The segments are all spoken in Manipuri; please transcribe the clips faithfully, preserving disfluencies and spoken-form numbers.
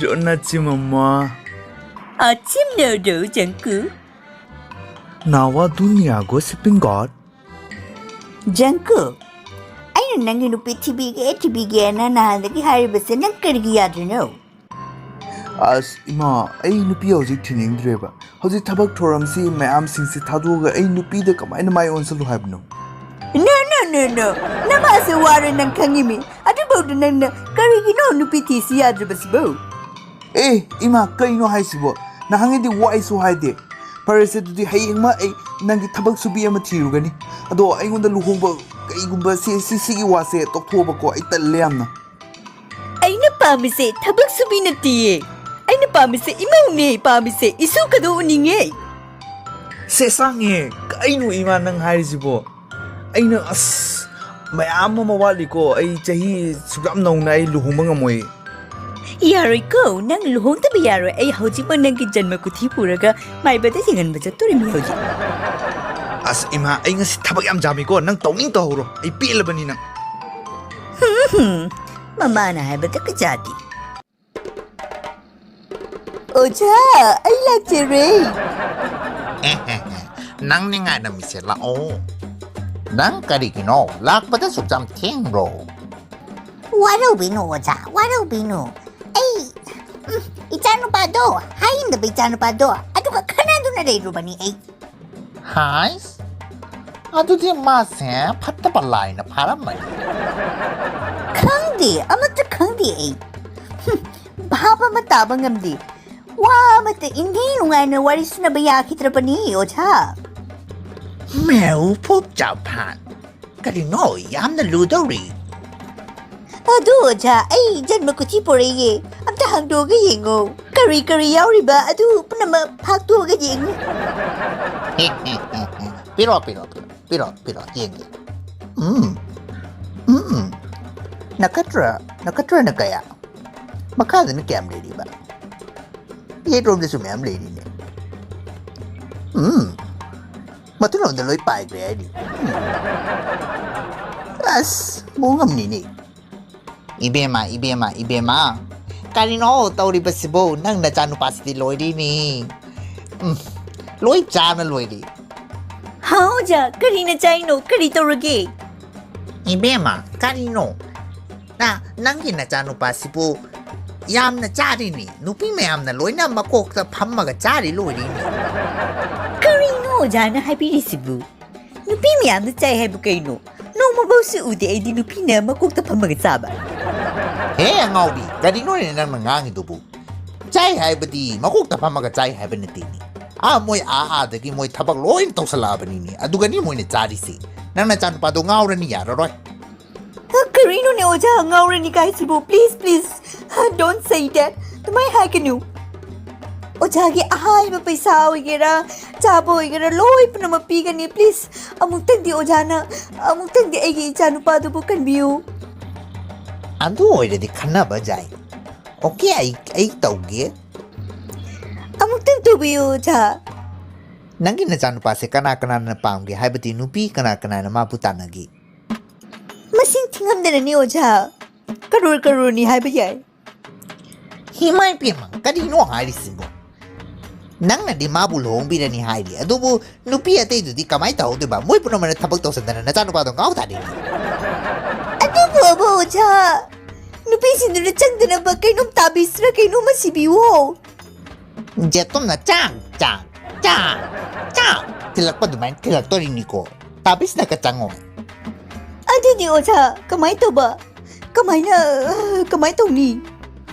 ꯆꯣꯠꯅ ꯆꯤꯃꯝꯃꯣ꯫ ꯑ, ꯆꯤꯝꯅꯧꯗꯧ, ꯖꯪꯀꯨ꯫ ꯅꯥꯋꯥ ꯗꯨꯅꯤꯌꯥꯒꯣ ꯁꯤꯞꯄꯤꯡ ꯒꯥꯔꯗ꯫ ꯖꯪꯀꯨ, ꯑꯩꯅ ꯅꯪꯒꯤ ꯅꯨꯄꯤ ꯊꯤꯕꯤꯒꯦ, ꯊꯤꯕꯤꯒꯦꯅ ꯅꯍꯥꯟꯗꯒꯤ ꯍꯥꯏꯔꯤꯕꯁꯦ ꯅꯪ ꯀꯔꯤꯒꯤ ꯌꯥꯗ꯭ꯔꯤꯅꯣ? ꯑꯁ, ꯏꯃꯥ, ꯑꯩ ꯅꯨꯄꯤ ꯍꯧꯖꯤꯛ ꯊꯤꯅꯤꯡꯗ꯭ꯔꯦꯕ꯫ ꯍꯧꯖꯤꯛ ꯊꯕꯛ ꯊꯧꯔꯝꯁꯤ ꯃꯌꯥꯝꯁꯤꯡꯁꯤ ꯊꯥꯗꯣꯛꯑꯒ ꯑꯩ ꯅꯨꯄꯤꯗ ꯀꯃꯥꯏꯅ ꯃꯥꯏ ꯑꯣꯟꯁꯤꯜꯂꯨ ꯍꯥꯏꯕꯅꯣ? No, no, no, no. ꯅꯃꯥꯁꯦ ꯋꯥꯔꯦ ꯅꯪ ꯈꯪꯉꯤꯃꯤ꯫ ꯑꯗꯨꯐꯥꯎꯗ ꯅꯪꯅ ꯀꯔꯤꯒꯤꯅꯣ ꯅꯨꯄꯤ ꯊꯤꯁꯤ ꯌꯥꯗ꯭ꯔꯤꯕꯁꯤꯕꯨ? ꯑꯦ, ꯏꯃꯥ, ꯀꯩꯅꯣ ꯍꯥꯏꯁꯤꯕꯣ? ꯅꯍꯥꯟꯉꯩꯗꯤ ꯋꯥꯏꯁꯨ ꯍꯥꯏꯗꯦ꯫ ꯐꯔꯦꯁꯦ, ꯑꯗꯨꯗꯤ ꯍꯌꯦꯡꯃꯛ ꯑꯩ ꯅꯪꯒꯤ ꯊꯕꯛ ꯁꯨꯕꯤ ꯑꯃ ꯊꯤꯔꯨꯒꯅꯤ꯫ ꯑꯗꯣ ꯑꯩꯉꯣꯟꯗ ꯂꯨꯍꯣꯡꯕ ꯀꯩꯒꯨꯝꯕ ꯁꯤ, ꯁꯤ, ꯁꯤꯒꯤ ꯋꯥꯁꯦ ꯇꯣꯛꯊꯣꯛꯑꯣꯕꯀꯣ, ꯑꯩ ꯇꯜꯂꯦ ꯌꯥꯝꯅ꯫ ꯑꯩꯅ ꯄꯥꯝꯃꯤꯁꯦ ꯊꯕꯛ ꯁꯨꯕꯤ ꯅꯠꯇꯤꯌꯦ꯫ ꯑꯩꯅ ꯄꯥꯝꯃꯤꯁꯦ ꯏꯃꯧꯅꯦ ꯄꯥꯝꯃꯤꯁꯦ꯫ ꯏꯁꯨ ꯀꯗꯣ ꯎꯅꯤꯡꯉꯦ꯫ ꯁꯦꯁꯥꯡꯉꯦ, ꯀꯩꯅꯣ ꯏꯃꯥ ꯅꯪ ꯍꯥꯏꯔꯤꯁꯤꯕꯣ? ꯑꯩꯅ, ꯑꯁ, ꯃꯌꯥꯝ ꯑꯃ ꯋꯥꯠꯂꯤꯀꯣ꯫ ꯑꯩ ꯆꯍꯤ ꯁꯨꯛ ꯌꯥꯝ ꯅꯧꯅ ꯑꯩ ꯂꯨꯍꯣꯡꯕ ꯉꯝꯃꯣꯏ꯫ ꯌꯥꯔꯣꯏꯀꯣ, ꯅꯪ ꯂꯨꯍꯣꯡꯗꯕ ꯌꯥꯔꯣꯏ꯫ ꯑꯩ ꯍꯧꯖꯤꯛꯃꯛ ꯅꯪꯒꯤ ꯖꯟꯃ ꯀꯨꯊꯤ ꯄꯨꯔꯒ ꯃꯥꯏꯕꯗ ꯌꯦꯡꯍꯟꯕ ꯆꯠꯇꯣꯔꯤꯃꯤ ꯍꯧꯖꯤꯛ꯫ ꯑꯁ, ꯏꯃꯥ, ꯑꯩ ꯉꯁꯤ ꯊꯕꯛ ꯌꯥꯝ ꯌꯥꯝꯃꯤꯀꯣ꯫ ꯅꯪ ꯇꯧꯅꯤꯡ ꯇꯧꯍꯧꯔꯣ꯫ ꯑꯩ ꯄꯦꯜꯂꯕꯅꯤ ꯅꯪ꯫ ꯍꯨꯝ, ꯍꯨꯝ꯫ ꯃꯃꯥꯅ ꯍꯥꯏꯕꯗ ꯀꯖꯥꯗꯤ꯫ ꯑꯣꯖꯥ, ꯑꯩ ꯂꯥꯛꯆꯔꯦ꯫ ꯅꯪ ꯅꯤꯡꯉꯥꯏꯅ ꯃꯤꯁꯦ ꯂꯥꯛꯑꯣ꯫ ꯅꯪ ꯀꯔꯤꯒꯤꯅꯣ ꯂꯥꯛꯄꯗ ꯁꯨꯛ ꯌꯥꯝ ꯊꯦꯡꯕ꯭ꯔꯣ? ꯋꯥꯔꯧꯕꯤꯅꯨ ꯑꯣꯖꯥ, ꯋꯥꯔꯧꯕꯤꯅꯨ꯫ ꯑꯩ, ꯎꯝ, ꯏꯆꯥꯅꯨꯄꯥꯗꯣ, ꯍꯥꯏ ꯏꯟꯗꯕ ꯏꯆꯥꯅꯨꯄꯥꯗꯣ, ꯑꯗꯨꯒ ꯈꯠꯅꯗꯨꯅ ꯂꯩꯔꯨꯕꯅꯤ ꯑꯩ꯫ ꯍꯥꯏꯁ, ꯑꯗꯨꯗꯤ ꯃꯥꯁꯦ ꯐꯠꯇꯕ ꯂꯥꯏꯅ ꯐꯥꯔꯝꯃꯅꯤ꯫ ꯈꯪꯗꯦ, ꯑꯃꯠꯇ ꯈꯪꯗꯦ ꯑꯩ꯫ ꯍꯨꯝ, ꯚꯥꯞ ꯑꯃ ꯇꯥꯕ ꯉꯝꯗꯦ꯫ ꯋꯥ ꯑꯃꯠꯇ ꯏꯟꯊꯤ ꯅꯨꯡꯉꯥꯏꯅ ꯋꯥꯔꯤ ꯁꯥꯟꯅꯕ ꯌꯥꯈꯤꯗ꯭ꯔꯕꯅꯤ, ꯑꯣꯖꯥ꯫ ꯃꯦꯎ ꯐꯨꯞ ꯆꯥꯎ ꯐꯥꯟ꯫ ꯀꯔꯤꯅꯣ ꯌꯥꯝꯅ ꯂꯨꯗꯧꯔꯤ? ꯑꯗꯨ ꯑꯣꯖꯥ, ꯑꯩ ꯖꯟꯃ ꯀꯨꯊꯤ ꯄꯣꯔꯛꯏꯌꯦ꯫ ꯑꯝꯇ ꯍꯥꯡꯗꯣꯛꯑꯒ ꯌꯦꯡꯉꯣ꯫ ꯀꯔꯤ ꯀꯔꯤ ꯌꯥꯎꯔꯤꯕ ꯑꯗꯨ ꯄꯨꯝꯅꯃꯛ ꯐꯥꯛꯇꯣꯛꯑꯒ ꯌꯦꯡꯉꯨ꯫ ꯄꯤꯔꯣ, ꯄꯤꯔꯣ, ꯄꯤꯔꯣ, ꯄꯤꯔꯣ, ꯄꯤꯔꯣ, ꯌꯦꯡꯒꯦ꯫ ꯎꯝ, ꯎꯝ, ꯅꯀꯠꯇ꯭ꯔ, ꯅꯀꯠꯇ꯭ꯔꯅ ꯀꯌꯥ? ꯃꯈꯥꯗꯅ ꯀꯌꯥꯝ ꯂꯩꯔꯤꯕ? ꯌꯦꯠꯂꯣꯝꯗꯁꯨ ꯃꯌꯥꯝ ꯂꯩꯔꯤꯅꯦ꯫ ꯎꯝ, ꯃꯊꯛꯂꯣꯝꯗ ꯂꯣꯏ ꯄꯥꯏꯈ꯭ꯔꯦ ꯍꯥꯏꯔꯤ꯫ ꯎꯝ꯫ ꯑꯁ, ꯃꯑꯣꯡ ꯑꯃꯅꯤꯅꯦ꯫ ꯏꯕꯦꯝꯃ, ꯏꯕꯦꯝꯃ, ꯏꯕꯦꯝꯃ, ꯀꯔꯤꯅꯣ ꯇꯧꯔꯤꯕꯁꯤꯕꯨ? ꯅꯪ ꯅꯆꯥꯅꯨꯄꯥꯁꯤꯗꯤ ꯂꯣꯏꯔꯤꯅꯤ꯫ ꯎꯝ, ꯂꯣꯏ ꯆꯥꯅ ꯂꯣꯏꯔꯤ꯫ ꯍꯥ, ꯑꯣꯖꯥ, ꯀꯔꯤꯅ ꯆꯥꯏꯅꯣ? ꯀꯔꯤ ꯇꯧꯔꯒꯦ? ꯏꯕꯦꯝꯃ, ꯀꯔꯤꯅꯣ? ꯅ, ꯅꯪꯒꯤ ꯅꯆꯥꯅꯨꯄꯥꯁꯤꯕꯨ ꯌꯥꯝꯅ ꯆꯥꯔꯤꯅꯤ꯫ ꯅꯨꯄꯤ ꯃꯌꯥꯝꯅ ꯂꯣꯏꯅ ꯃꯀꯣꯛꯇ ꯐꯝꯃꯒ ꯆꯥꯔꯤ ꯂꯣꯏꯔꯤꯅꯤ꯫ ꯀꯔꯤꯅꯣ ꯑꯣꯖꯥꯅ ꯍꯥꯏꯕꯤꯔꯤꯁꯤꯕꯨ? ꯅꯨꯄꯤ ꯃꯌꯥꯝꯅ ꯆꯥꯏ ꯍꯥꯏꯕꯨ ꯀꯩꯅꯣ? ꯅꯣꯡꯃꯐꯧꯁꯨ ꯎꯗꯦ ꯑꯩꯗꯤ ꯅꯨꯄꯤꯅ ꯃꯀꯣꯛꯇ ꯐꯝꯃꯒ ꯆꯥꯕ꯫ ꯍꯦ ꯑꯉꯥꯎꯕꯤ, ꯀꯔꯤꯅꯣꯅꯦ ꯅꯪꯅ ꯉꯥꯡꯉꯤꯗꯨꯕꯨ? ꯆꯥꯏ ꯍꯥꯏꯕꯗꯤ ꯃꯀꯣꯛꯇ ꯐꯝꯃꯒ ꯆꯥꯏ ꯍꯥꯏꯕ ꯅꯠꯇꯦꯅꯦ꯫ ꯑꯥ, ꯃꯣꯏ ꯑꯥ ꯑꯥꯗꯒꯤ ꯃꯣꯏ ꯊꯕꯛ ꯂꯣꯏꯅ ꯇꯧꯁꯜꯂꯛꯑꯕꯅꯤꯅꯦ, ꯑꯗꯨꯒꯅꯤ ꯃꯣꯏꯅ ꯆꯥꯔꯤꯁꯦ꯫ ꯅꯪ ꯅꯆꯥꯅꯨꯄꯥꯗꯣ ꯉꯥꯎꯔꯅꯤ, ꯌꯥꯔꯔꯣꯏ꯫ ꯀꯔꯤꯅꯣꯅꯦ ꯑꯣꯖꯥ, ꯉꯥꯎꯔꯅꯤ ꯀꯥꯏꯁꯤꯕꯨ? Please, please, don't say that. ꯑꯗꯨꯃꯥꯏ ꯍꯥꯏꯒꯅꯨ꯫ ꯑꯣꯖꯥꯒꯤ ꯑꯍꯥꯏꯕ ꯄꯩꯁꯥ ꯑꯣꯏꯒꯦꯔꯥ, ꯆꯥꯕ ꯑꯣꯏꯒꯦꯔꯥ, ꯂꯣꯏ ꯄꯨꯝꯅꯃꯛ ꯄꯤꯒꯅꯤ꯫ Please, ꯑꯃꯨꯛꯇꯪꯗꯤ ꯑꯣꯖꯥꯅ, ꯑꯃꯨꯛꯇꯪꯗꯤ ꯑꯩꯒꯤ ꯏꯆꯥꯅꯨꯄꯥꯗꯨꯕꯨ ꯀꯟꯕꯤꯌꯨ꯫ ꯑꯗꯨ ꯑꯣꯏꯔꯗꯤ ꯈꯟꯅꯕ ꯌꯥꯏ꯫ Okay, ꯑꯩ, ꯑꯩ ꯇꯧꯒꯦ꯫ ꯑꯃꯨꯛꯇꯪ ꯇꯧꯕꯤꯌꯨ, ꯑꯣꯖꯥ꯫ ꯅꯪꯒꯤ ꯅꯆꯥꯅꯨꯄꯥꯁꯦ ꯀꯅꯥ ꯀꯅꯥꯅ ꯄꯥꯝꯒꯦ? ꯍꯥꯏꯕꯗꯤ ꯅꯨꯄꯤ ꯀꯅꯥ ꯀꯅꯥꯅ ꯃꯥꯕꯨ ꯇꯥꯟꯅꯒꯦ? ꯃꯁꯤꯡ ꯊꯤꯉꯝꯗꯅꯅꯤ, ꯑꯣꯖꯥ꯫ ꯀꯔꯣꯔ ꯀꯔꯣꯔꯅꯤ ꯍꯥꯏꯕ ꯌꯥꯏ꯫ ꯏꯃꯥꯏ ꯄꯦꯝꯃ, ꯀꯔꯤꯅꯣ ꯍꯥꯏꯔꯤꯁꯤꯕꯣ? ꯅꯪꯅꯗꯤ ꯃꯥꯕꯨ ꯂꯨꯍꯣꯡꯕꯤꯔꯅꯤ ꯍꯥꯏꯔꯤ, ꯑꯗꯨꯕꯨ ꯅꯨꯄꯤ ꯑꯇꯩꯗꯨꯗꯤ ꯀꯃꯥꯏꯅ ꯇꯧꯍꯧꯗꯣꯏꯕ? ꯃꯣꯏ ꯄꯨꯝꯅꯃꯛꯅ ꯊꯕꯛ ꯇꯧꯁꯟꯗꯅ ꯅꯆꯥꯅꯨꯄꯥꯗꯣ ꯉꯥꯎ ꯊꯥꯗꯣꯏꯅꯤ꯫ ꯑꯗꯨꯕꯨ ꯑꯣꯖꯥ, ꯅꯨꯄꯤꯁꯤꯡꯗꯨꯅ ꯆꯪꯗꯅꯕ ꯀꯩꯅꯣꯝ ꯇꯥꯕꯤꯁꯤꯔ ꯀꯩꯅꯣꯝꯃ ꯁꯤꯕꯤꯌꯣ꯫ ꯖꯦꯇꯨꯝꯅ ꯆꯥꯛ, ꯆꯥꯛ, ꯆꯥꯛ, ꯆꯥꯛ ꯊꯤꯜꯂꯛꯄ ꯑꯗꯨꯃꯥꯏꯅ ꯊꯤꯜꯂꯛꯇꯣꯔꯤꯅꯤꯀꯣ꯫ ꯇꯥꯕꯤꯁꯅꯀ ꯆꯪꯉꯣ꯫ ꯑꯗꯨꯗꯤ ꯑꯣꯖꯥ, ꯀꯃꯥꯏ ꯇꯧꯕ? ꯀꯃꯥꯏꯅ, ꯀꯃꯥꯏ ꯇꯧꯅꯤ?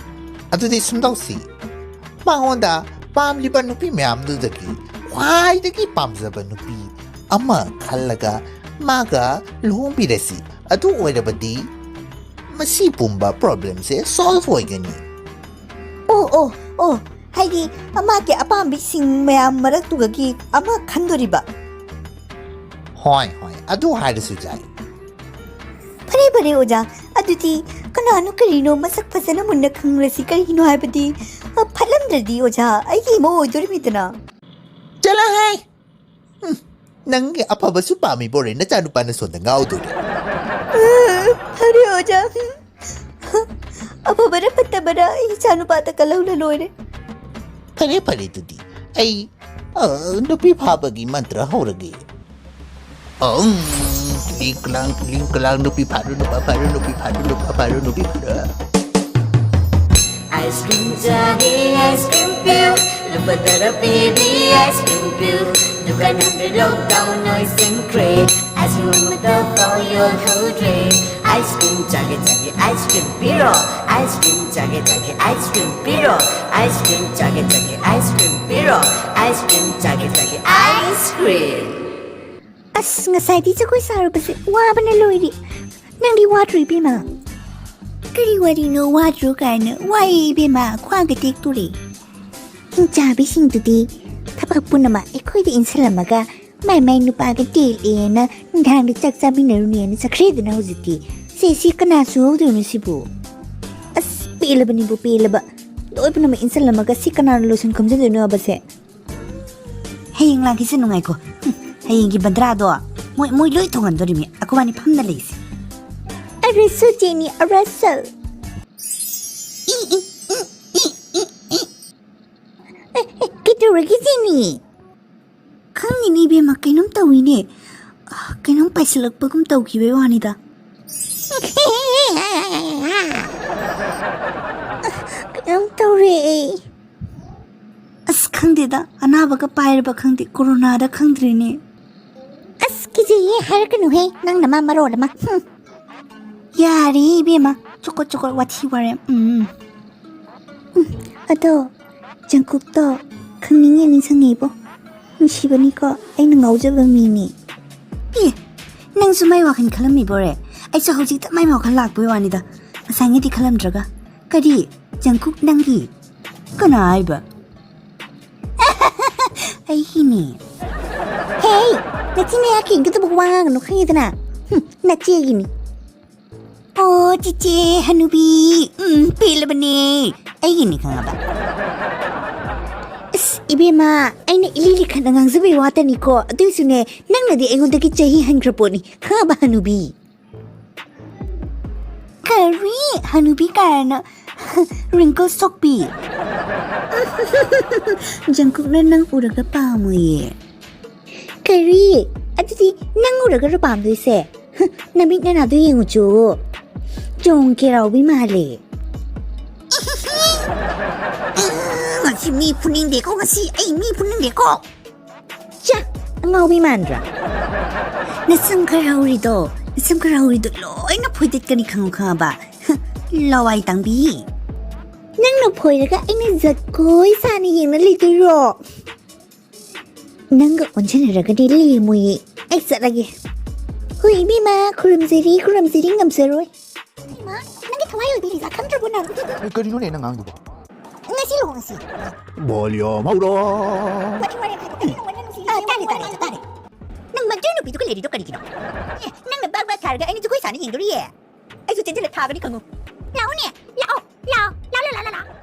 ꯑꯗꯨꯗꯤ ꯁꯨꯝ ꯇꯧꯁꯤ, ꯃꯉꯣꯟꯗ ꯄꯥꯝꯂꯤꯕ ꯅꯨꯄꯤ ꯃꯌꯥꯝꯗꯨꯗꯒꯤ ꯈ꯭ꯋꯥꯏꯗꯒꯤ ꯄꯥꯝꯖꯕ ꯅꯨꯄꯤ ꯑꯃ ꯈꯜꯂꯒ ꯃꯥꯒ ꯂꯨꯍꯣꯡꯕꯤꯔꯁꯤ꯫ ꯑꯗꯨ ꯑꯣꯏꯔꯕꯗꯤ ꯃꯁꯤ ꯄꯨꯝꯕ problemꯁꯦ solve ꯑꯣꯏꯒꯅꯤ꯫ ꯑꯣ, ꯑꯣ, ꯑꯣ, ꯍꯥꯏꯗꯤ ꯃꯥꯒꯤ ꯑꯄꯥꯝꯕꯤꯁꯤꯡ ꯃꯌꯥꯝ ꯃꯔꯛꯇꯨꯒꯒꯤ ꯑꯃ ꯈꯟꯗꯣꯔꯤꯕ꯫ ꯍꯣꯏ, ꯍꯣꯏ, ꯑꯗꯨ ꯍꯥꯏꯔꯁꯨ ꯌꯥꯏ꯫ ꯐꯔꯦ, ꯐꯔꯦ, ꯑꯣꯖꯥ꯫ ꯑꯗꯨꯗꯤ ꯀꯅꯥꯅꯣ ꯀꯔꯤꯅꯣ ꯃꯁꯛ ꯐꯖꯅ ꯃꯨꯟꯅ ꯈꯪꯂꯁꯤ꯫ ꯀꯔꯤꯒꯤꯅꯣ ꯍꯥꯏꯕꯗꯤ, ꯑ, ꯐꯠꯂꯝꯗ꯭ꯔꯗꯤ, ꯑꯣꯖꯥ, ꯑꯩꯒꯤ ꯏꯃꯧ ꯑꯣꯏꯗꯣꯔꯤꯃꯤꯗꯅ꯫ ꯆꯠꯂꯣꯍꯦ! ꯎꯝ, ꯅꯪꯒꯤ ꯑꯐꯕꯁꯨ ꯄꯥꯝꯃꯤꯕꯣꯔꯦ, ꯅꯆꯥꯅꯨꯄꯥꯅ ꯁꯣꯝꯗ ꯉꯥꯎꯗꯣꯔꯦ꯫ ꯑ, ꯐꯔꯦ, ꯑꯣꯖꯥ꯫ ꯑꯐꯕꯔ ꯐꯠꯇꯕꯔ ꯑꯩ ꯏꯆꯥꯅꯨꯄꯥꯗ ꯀꯜꯍꯧꯅ ꯂꯣꯏꯔꯦ꯫ ꯐꯔꯦ ꯐꯔꯦ, ꯑꯗꯨꯗꯤ ꯑꯩ, ꯑ, ꯅꯨꯄꯤ ꯐꯥꯕꯒꯤ ꯃꯟꯇ꯭ꯔ ꯍꯧꯔꯒꯦ꯫ ꯑꯪ, ꯀ꯭ꯂꯤꯡ ꯀ꯭ꯂꯥꯡ, ꯀ꯭ꯂꯤꯡ ꯀ꯭ꯂꯥꯡ, ꯅꯨꯄꯤ ꯐꯥꯔꯨ, ꯅꯨꯄꯥ ꯐꯥꯔꯨ, ꯅꯨꯄꯤ ꯐꯥꯔꯨ, ꯅꯨꯄꯥ ꯐꯥꯔꯨ, ꯅꯨꯄꯤ ꯐꯥꯔꯨ꯫ ꯑꯥꯏꯁ ꯀ꯭ꯔꯤꯝ ꯆꯥꯒꯦ, ꯑꯥꯏꯁ ꯀ꯭ꯔꯤꯝ ꯄꯤꯌꯨ꯫ ꯂꯨꯄꯥ ꯇꯔꯥ ꯄꯤꯕꯤ ꯑꯥꯏꯁ ꯀ꯭ꯔꯤꯝ ꯄꯤꯌꯨ꯫ ꯗꯨꯀꯥꯟ ꯍꯟꯗ꯭ꯔꯦꯠ ꯂꯣꯛꯗꯥꯎꯟ ꯂꯣꯏꯁꯤꯟꯈ꯭ꯔꯦ꯫ ꯑꯥꯏꯁ ꯀ꯭ꯔꯤꯝ ꯑꯃꯠꯇ ꯐꯥꯎ ꯌꯣꯜꯍꯧꯗ꯭ꯔꯦ꯫ ꯑꯥꯏꯁ ꯀ꯭ꯔꯤꯝ ꯆꯥꯒꯦ ꯆꯥꯒꯦ ꯑꯥꯏꯁ ꯀ꯭ꯔꯤꯝ ꯄꯤꯔꯣ꯫ ꯑꯥꯏꯁ ꯀ꯭ꯔꯤꯝ ꯆꯥꯒꯦ ꯆꯥꯒꯦ ꯑꯥꯏꯁ ꯀ꯭ꯔꯤꯝ ꯄꯤꯔꯣ꯫ ꯑꯥꯏꯁ ꯀ꯭ꯔꯤꯝ ꯆꯥꯒꯦ ꯆꯥꯒꯦ ꯑꯥꯏꯁ ꯀ꯭ꯔꯤꯝ ꯄꯤꯔꯣ꯫ ꯑꯥꯏꯁ ꯀ꯭ꯔꯤꯝ ꯆꯥꯒꯦ ꯆꯥꯒꯦ ꯑꯥꯏꯁ ꯀ꯭ꯔꯤꯝ꯫ ꯑꯁ, ꯉꯁꯥꯏꯗꯤ ꯖꯒꯣꯏ ꯁꯥꯔꯨꯕꯁꯦ ꯋꯥꯕꯅ ꯂꯣꯏꯔꯦ꯫ ꯅꯪꯗꯤ ꯋꯥꯗ꯭ꯔꯣ, ꯏꯕꯦꯝꯃ? ꯀꯔꯤ ꯋꯥꯔꯤꯅꯣ ꯋꯥꯗ꯭ꯔꯣ ꯀꯥꯏꯅ? ꯋꯥꯏꯌꯦ, ꯏꯕꯦꯝꯃ, ꯈ꯭ꯋꯥꯡꯒ ꯇꯦꯛꯇꯣꯔꯦ꯫ ꯍꯤꯡꯆꯥꯕꯤꯁꯤꯡꯗꯨꯗꯤ ꯊꯕꯛ ꯄꯨꯝꯅꯃꯛ ꯑꯩꯈꯣꯏꯗ ꯏꯟꯁꯤꯜꯂꯝꯃꯒ ꯃꯥꯏ ꯃꯥꯏ ꯅꯨꯄꯥꯒ ꯇꯦꯛꯂꯦꯅ ꯅꯨꯡꯗꯥꯡꯗ ꯆꯥꯛ ꯆꯥꯃꯤꯟꯅꯔꯨꯅꯦꯅ ꯆꯠꯈ꯭ꯔꯦꯗꯅ ꯍꯧꯖꯤꯛꯇꯤ꯫ ꯁꯦ, ꯁꯤ ꯀꯅꯥ ꯁꯨꯍꯧꯗꯣꯏꯅꯣ ꯁꯤꯕꯨ? ꯑꯁ, ꯄꯦꯜꯂꯕꯅꯤꯕꯨ ꯄꯦꯜꯂꯕ꯫ ꯂꯣꯏ ꯄꯨꯝꯅꯃꯛ ꯏꯟꯁꯤꯜꯂꯝꯃꯒ ꯁꯤ ꯀꯅꯥꯅ ꯂꯣꯏꯁꯟ ꯈꯣꯝꯖꯤꯟꯗꯣꯏꯅꯣ ꯍꯥꯏꯕꯁꯦ? ꯍꯌꯦꯡ ꯂꯥꯛꯈꯤꯁꯦ ꯅꯨꯡꯉꯥꯏꯀꯣ꯫ ꯍꯨꯝ, ꯍꯌꯦꯡꯒꯤ ꯕꯟꯗ꯭ꯔꯥꯗꯣ ꯃꯣꯏ, ꯃꯣꯏ ꯂꯣꯏ ꯊꯣꯡꯍꯟꯗꯣꯔꯤꯃꯤ꯫ ꯑꯩꯈꯣꯏꯕꯥꯅꯤ ꯐꯝꯅ ꯂꯩꯁꯦ꯫ ꯑꯔꯁꯨ ꯆꯦꯅꯤ, ꯑꯔꯁꯨ꯫ E, E, E, E, E, E. ꯑꯦ, ꯑꯦ, ꯀꯩꯗꯧꯔꯒꯦ ꯆꯦꯅꯤ? ꯈꯪꯗꯦꯅꯦ ꯏꯕꯦꯝꯃ, ꯀꯩꯅꯣꯝ ꯇꯧꯏꯅꯦ꯫ ꯑ, ꯀꯩꯅꯣꯝ ꯄꯥꯏꯁꯤꯜꯂꯛꯄꯒꯨꯝ ꯇꯧꯈꯤꯕꯩ ꯋꯥꯅꯤꯗ꯫ ꯀꯩꯅꯣꯝ ꯇꯧꯔꯦ ꯑꯩ꯫ ꯑꯁ, ꯈꯪꯗꯦꯗ, ꯑꯅꯥꯕꯒ ꯄꯥꯏꯔꯕ ꯈꯪꯗꯦ, ꯀꯣꯔꯣꯅꯥꯗ ꯈꯪꯗ꯭ꯔꯦꯅꯦ꯫ ꯑꯁ, ꯀꯤꯖꯩꯌꯦ ꯍꯥꯏꯔꯛꯀꯅꯨꯍꯦ, ꯅꯪꯅ ꯃꯥ ꯃꯔꯣꯜ ꯑꯃ꯫ ꯍꯨꯝ꯫ ꯌꯥꯔꯦ ꯏꯕꯦꯝꯃ, ꯆꯣꯀꯣꯠ ꯆꯣꯀꯣꯠ ꯋꯥꯊꯤ ꯋꯥꯔꯦꯝ꯫ ꯎꯝ, ꯎꯝ꯫ ꯎꯝ, ꯑꯗꯣ ꯖꯪꯀꯨꯛꯇꯣ ꯈꯪꯅꯤꯡꯉꯦ ꯅꯤꯡꯁꯤꯡꯉꯤꯕꯣ꯫ ꯅꯨꯡꯁꯤꯕꯅꯤꯀꯣ, ꯑꯩꯅ ꯉꯥꯎꯖꯕ ꯃꯤꯅꯤ꯫ ꯑꯦ, ꯅꯪꯁꯨ ꯃꯥꯏ ꯋꯥꯈꯜ ꯈꯜꯂꯝꯃꯤꯕꯣꯔꯦ? ꯑꯩꯁꯨ ꯍꯧꯖꯤꯛꯇ ꯃꯥꯏ ꯋꯥꯈꯜ ꯂꯥꯛꯄꯩ ꯋꯥꯅꯤꯗ, ꯉꯁꯥꯏꯉꯩꯗꯤ ꯈꯜꯂꯝꯗ꯭ꯔꯒ꯫ ꯀꯔꯤ? ꯖꯪꯀꯨꯛ ꯅꯪꯒꯤ? ꯀꯅꯥ ꯍꯥꯏꯕ? ꯑꯩꯒꯤꯅꯤ꯫ ꯍꯦ, ꯅꯆꯤꯟ ꯅꯌꯥ ꯀꯦꯟꯒꯗꯕ ꯋꯥ ꯉꯥꯡꯒꯅꯨ, ꯈꯪꯉꯦꯗꯅ? ꯍꯨꯝ, ꯅꯆꯦꯒꯤꯅꯤ꯫ ꯑꯣ, ꯆꯤꯆꯦ ꯍꯅꯨꯕꯤ, ꯎꯝ, ꯄꯦꯜꯂꯕꯅꯦ꯫ ꯑꯩꯒꯤꯅꯤ ꯈꯪꯉꯕ? ꯑꯁ, ꯏꯕꯦꯝꯃ, ꯑꯩꯅ ꯏꯂꯤ ꯂꯤꯈꯠꯅ ꯉꯥꯡꯖꯕꯩ ꯋꯥꯇꯅꯤꯀꯣ꯫ ꯑꯗꯨꯏꯁꯨꯅꯦ, ꯅꯪꯅꯗꯤ ꯑꯩꯉꯣꯟꯗꯒꯤ ꯆꯍꯤ ꯍꯟꯈ꯭ꯔ ꯄꯣꯠꯅꯤ, ꯈꯪꯉꯕ, ꯍꯅꯨꯕꯤ? ꯀꯔꯤ? ꯍꯅꯨꯕꯤ ꯀꯥꯏꯅ꯫ Wrinkles ꯊꯣꯛꯄꯤ꯫ ꯖꯪꯀꯨꯛꯅ ꯅꯪ ꯎꯔꯒ ꯄꯥꯝꯃꯣꯏꯌꯦ꯫ ꯀꯔꯤ? ꯑꯗꯨꯗꯤ ꯅꯪ ꯎꯔꯒꯔꯣ ꯄꯥꯝꯗꯣꯏꯁꯦ? ꯅꯃꯤꯠ ꯅꯅꯥꯗꯣ ꯌꯦꯡꯉꯨ ꯆꯣ꯫ ꯆꯣꯡ ꯀꯦꯔꯥꯎꯕꯤ ꯃꯥꯜꯂꯦ꯫ ꯉꯁꯤ ꯃꯤ ꯐꯨꯅꯤꯡꯗꯦꯀꯣ, ꯉꯁꯤ ꯑꯩ ꯃꯤ ꯐꯨꯅꯤꯡꯗꯦꯀꯣ꯫ ꯆꯥ, ꯑꯉꯥꯎꯕꯤ ꯃꯥꯟꯗ꯭ꯔꯥ? ꯅꯁꯝ ꯈꯔ ꯍꯧꯔꯤꯗꯣ, ꯅꯁꯝ ꯈꯔ ꯍꯧꯔꯤꯗꯣ ꯂꯣꯏꯅ ꯐꯣꯏꯗꯠꯀꯅꯤ, ꯈꯪꯉꯨ ꯈꯪꯉꯕ? ꯂꯋꯥꯏ ꯇꯥꯡꯕꯤ꯫ ꯅꯪꯅ ꯐꯣꯏꯔꯒ ꯑꯩꯅ ꯖꯒꯣꯏ ꯁꯥꯅ ꯌꯦꯡꯅ ꯂꯩꯗꯣꯏꯔꯣ? ꯅꯪꯒ ꯑꯣꯟꯁꯤꯟꯅꯔꯒꯗꯤ ꯂꯦꯝꯃꯣꯏꯌꯦ꯫ ꯑꯩ ꯆꯠꯂꯒꯦ꯫ ꯍꯣꯏ, ꯏꯕꯦꯝꯃ, ꯈꯨꯔꯨꯝꯖꯔꯤ, ꯈꯨꯔꯨꯝꯖꯔꯤ, ꯉꯝꯖꯔꯣꯏ꯫ ꯏꯃꯥ, ꯅꯪꯒꯤ ꯊꯋꯥꯏ ꯑꯣꯏꯕꯤ ꯂꯤꯖꯥ ꯈꯪꯗ꯭ꯔꯕꯣ ꯅꯪ? ꯑꯦ, ꯀꯔꯤꯅꯣꯅꯦ ꯅꯪ ꯉꯥꯡꯗꯨꯕꯣ? ꯉꯁꯤ ꯂꯨꯍꯣꯡꯉꯁꯤ꯫ ꯕꯣꯜ ꯌꯣꯝꯍꯧꯔꯣ꯫ ꯋꯥꯔꯤ ꯋꯥꯔꯦꯝ ꯍꯥꯏꯕ ꯀꯔꯤꯅꯣ? ꯋꯥꯔꯤ ꯅꯨꯡꯁꯤ ꯑ, ꯇꯥꯔꯦ, ꯇꯥꯔꯦ, ꯇꯥꯔꯦ꯫ ꯅꯪ ꯃꯗꯨ ꯅꯨꯄꯤꯗꯨꯒ ꯂꯩꯔꯤꯗꯣ ꯀꯔꯤꯒꯤꯅꯣ? ꯑꯦ, ꯅꯪꯅ ꯕꯛ ꯕꯛ ꯊꯥꯔꯒ ꯑꯩꯅ ꯖꯒꯣꯏ ꯁꯥꯅ ꯌꯦꯡꯗꯣꯔꯤꯌꯦ꯫ ꯑꯩꯁꯨ ꯆꯦꯟꯁꯤꯜꯂ ꯊꯥꯒꯅꯤ ꯈꯪꯉꯨ꯫ ꯂꯥꯛꯎꯅꯦ, ꯂꯥꯛꯑꯣ, ꯂꯥꯛꯑꯣ, ꯂꯥꯛꯑꯣ, ꯂꯥꯛꯑꯣ, ꯂꯥꯛꯑꯣ꯫